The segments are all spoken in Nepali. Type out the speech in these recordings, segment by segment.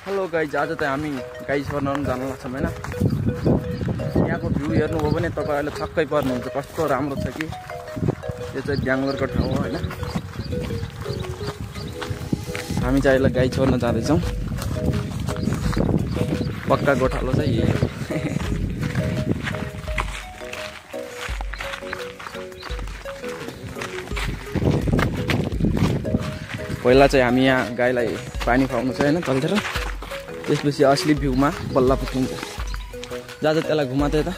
हेलो गाइज, आज चाहिँ हामी गाई सर्न जान लाग्छौँ होइन। यहाँको भ्यू हेर्नुभयो भने तपाईँहरूले छक्कै पर्नुहुन्छ, कस्तो राम्रो छ कि। यो चाहिँ बेङ्गलोरको ठाउँ हो होइन। हामी चाहिँ अहिले गाई छोड्न जाँदैछौँ। पक्का गोठालो चाहिँ यही हो। पहिला चाहिँ हामी यहाँ गाईलाई पानी खुवाउनु छ होइन तलतिर, त्यसपछि असली भ्यूमा बल्ल पुग्छ। जा त्यसलाई घुमाते त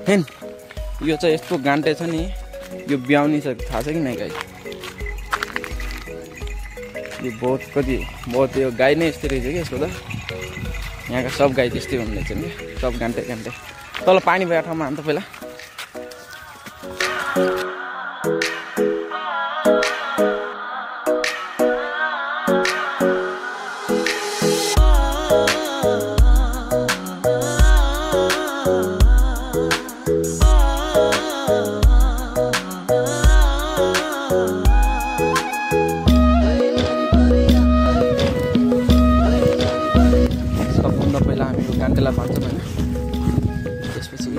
हेन। यो चाहिँ यस्तो गान्टे छ नि, यो ब्याउनी छ, थाहा छ कि नै गाई। यो बहुत यो गाई नै यस्तै रहेछ कि यसको त। यहाँका सब गाई त्यस्तै हुने रहेछ नि, सब गान्टे गान्टे। तल पानी भएको ठाउँमा हान्छ पहिला। पहिला हामी गान्टेलाई बाँध्छौँ होइन, त्यसपछि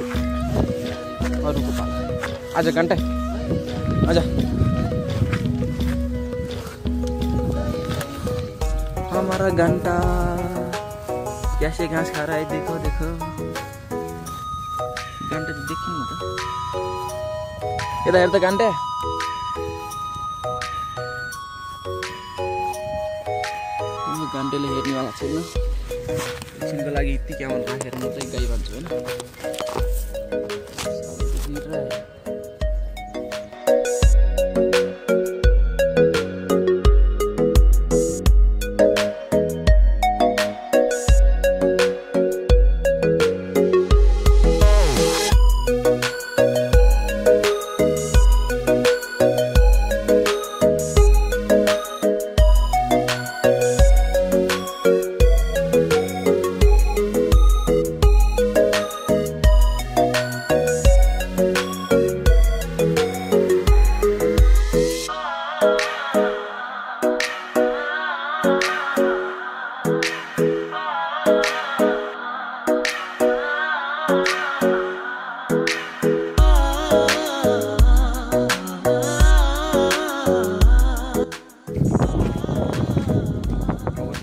अरूको पाल। आज गान्टे आज हमारा घंटा कैसे घाँस खा रहा है, देखो देखो। घंटे तो देखिन न त, यता हेर त घंटे। घन्टेले हेर्नेवाला छैन, एकछिनको लागि यति क्यामरा राखेर म चाहिँ गाई बाँध्छु होइन।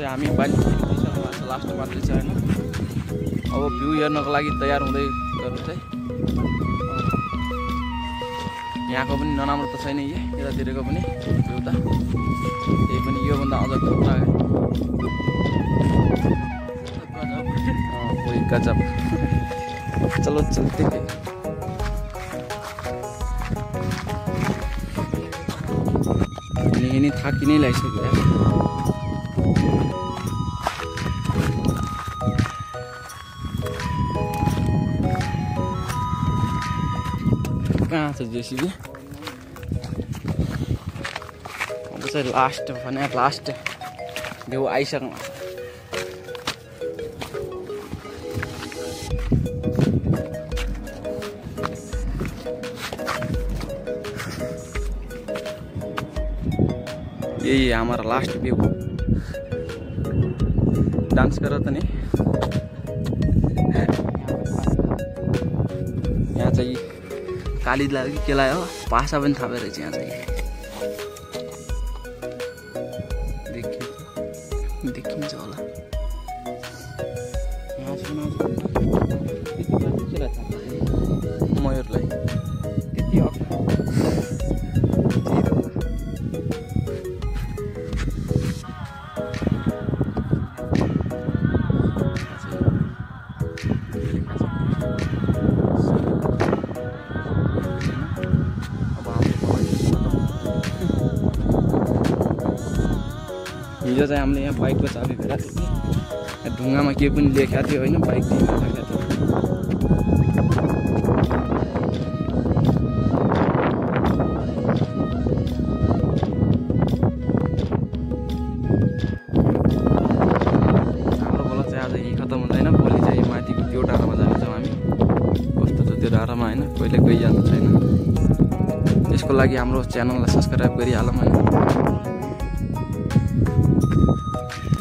हामी बानी लास्ट मात्रै छ होइन। अब भ्यू हेर्नको लागि तयार हुँदै गर्नु चाहिँ। यहाँको पनि नराम्रो त छैन, यतातिरको पनि भ्यू त त्यही पनि योभन्दा अझ खतरा कोही गजब। चलो चलते हैं। नहीं थाकी नहीं लाई सके यार। कहाँ छ जेसीबी? अब चाहिँ लास्ट भने लास्ट भ्यू आइसक्नु। यही हमारा लास्ट व्यू। डांस करो तो नहीं यहाँ चाहिए काली लागि केला हो, भाषा पनि थाहा भएर यहाँ चाहिँ देखिन्छ होला। मयूरलाई त्यति हो। हिजो चाहिँ हामीले यहाँ बाइकको चाबी भेटाएको थियो कि ढुङ्गामा के पनि लेखेको थियो होइन, बाइक दिएर राखेको थियो। हाम्रो बोला चाहिँ आज यहीँ खत्तम हुँदैन, भोलि चाहिँ माथिको त्यो डाँडामा जानेछौँ हामी। कस्तो छ त्यो डाँडामा होइन, कहिले गइहाल्नु छैन। त्यसको लागि हाम्रो च्यानललाई सब्सक्राइब गरिहालौँ होइन। है।